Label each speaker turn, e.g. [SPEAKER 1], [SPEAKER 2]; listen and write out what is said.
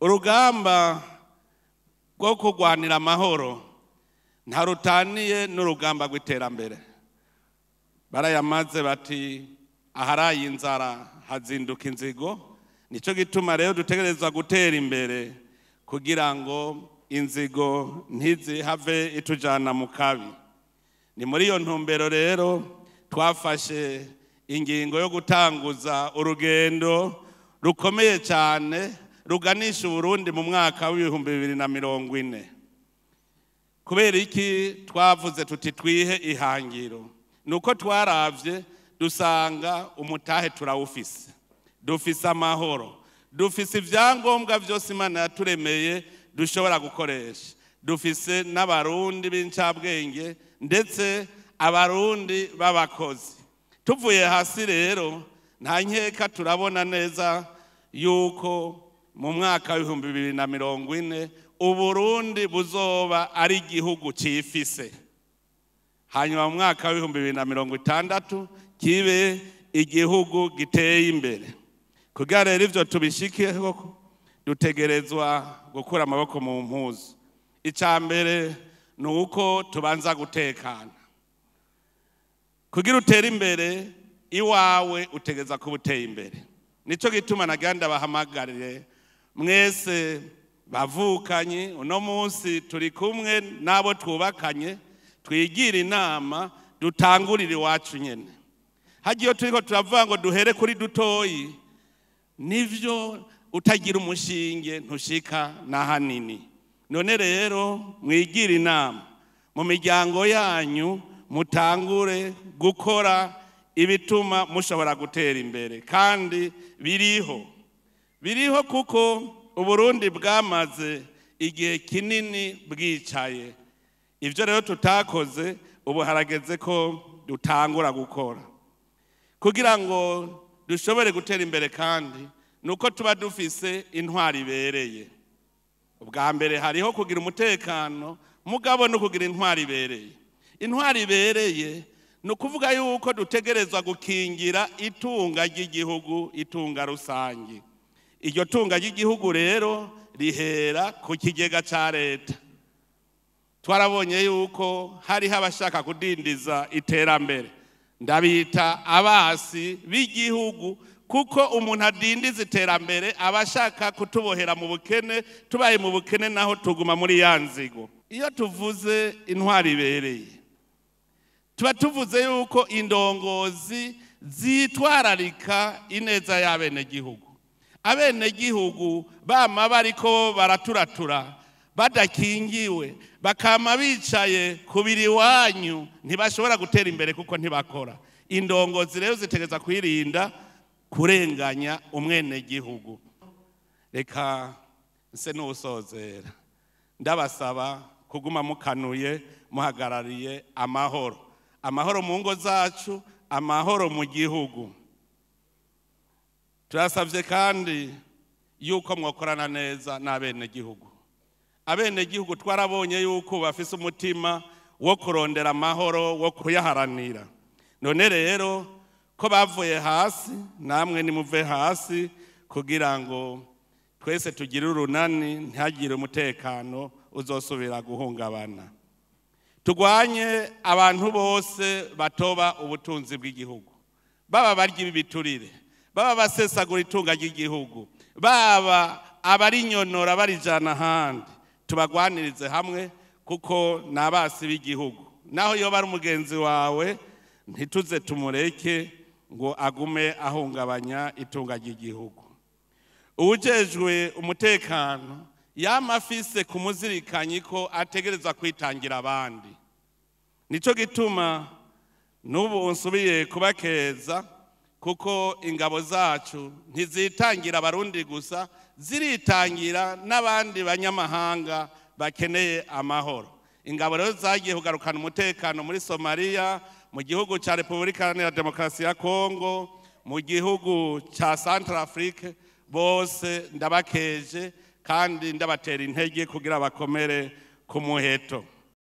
[SPEAKER 1] Urugamba rwo kurwanira amahoro ntarutaniye n'urugamba rw'iterambere. Barayamaze bati aharaye inzara hazinduka inzigo. Nicyo gituma rero dutegerezwa gutera imbere kugira ngo inzigo ntizihave itujana mu kabi. Ni muri iyo ntumbero rero twafashe ingingo yo gutanguza urugendo rukomeye cyane ruganisha Uburundi mu mwaka w'2040. Kubera iki twavuze tuti twihe ihangiro? Nuko twaravye dusanga umutahe turawufise, dufise amahoro, dufise ivyangombwa vyose Imana yaturemeye dushobora gukoresha, dufise n'abarundi b'incabwenge ndetse abarundi b'abakozi. Tuvuye hasi rero nta nkeka turabona neza yuko mu mwaka w'2040 Uburundi buzoba ari igihugu cifise, hanyuma mu mwaka w'2060 kibe igihugu giteye imbere. Kugira rero ivyo tubishikeho dutegerezwa gukura amaboko mu mpuzu. Ica mbere ni uko tubanza gutekana. Kugira utere imbere iwawe utegeza kuba uteye imbere. Nico gituma naganda bahamagarire mwese bavukanye, uno munsi turi kumwe n'abo twubakanye, twigira inama dutangurire iwacu nyene. Hagiye turiko turavuga ngo duhere kuri dutoyi, nivyo utagira umushinge ntushika na hanini. None rero mwigira inama mu miryango yanyu, mutangure gukora ibituma mushobora gutera imbere. Kandi biriho, biriho kuko Uburundi bwamaze igihe kinini bwicaye. Ivyo rero tutakoze ubu harageze ko dutangura gukora kugira ngo dushobore gutera imbere. Kandi nuko tuba dufise intwari ibereye. Ubwa mbere hariho kugira umutekano, mugabo no kugira intwari ibereye. Intwari ibereye ni ukuvuga yuko dutegerezwa gukingira itunga ry'igihugu, itunga rusange. Iryo tunga ry'igihugu rero rihera ku kigega ca leta. Twarabonye yuko hariho abashaka kudindiza iterambere, ndabita abasi b'igihugu, kuko umuntu adindiza iterambere aba ashaka kutubohera mu bukene. Tubaye mu bukene naho tuguma muri ya nzigo. Iyo tuvuze intwari ibereye tuba tuvuze yuko indongozi zitwararika ineza y'abenegihugu. Abenegihugu bama bariko baraturatura badakingiwe, bakama bicaye kubiri iwanyu, ntibashobora gutera imbere kuko ntibakora. Indongozi rero zitegereza kwirinda kurenganya umwenegihugu. Reka nse n'usozera ndabasaba kuguma mukanuye, muhagarariye amahoro, amahoro mu ngo zacu, amahoro mu gihugu. Turasabye kandi yuko mwakorana neza n'abenegihugu. Abenegihugu twarabonye yuko bafise umutima wo kurondera amahoro, wo kuyaharanira. None rero ko bavuye hasi, namwe nimuve hasi kugira ngo twese tugire urunani, ntihagire umutekano uzosubira guhungabana. Tugwanye abantu bose batoba ubutunzi bw'igihugu, baba barya ibiturire, baba basesagura itunga ry'igihugu, baba abarinyonora barijana ahandi. Tubagwanirize hamwe kuko ni abasi b'igihugu. Naho yoba ari umugenzi wawe, ntituze tumureke ngo agume ahungabanya itunga ry'igihugu. Uwujejwe umutekano yama afise kumuzirikanyi ko ategerezwa kwitangira abandi. Nico gituma n'ubu nsubiye kubakeza, kuko ingabo zacu ntizitangira abarundi gusa, ziritangira n'abandi banyamahanga bakeneye amahoro. Ingabo rero zagiye kugarukana umutekano muri Somalia, mu gihugu ca Repubulika Iharanira Demokarasi ya Kongo, mu gihugu ca Centrafrique. Bose ndabakeje kandi ndabatera intege kugira bakomere ku muheto.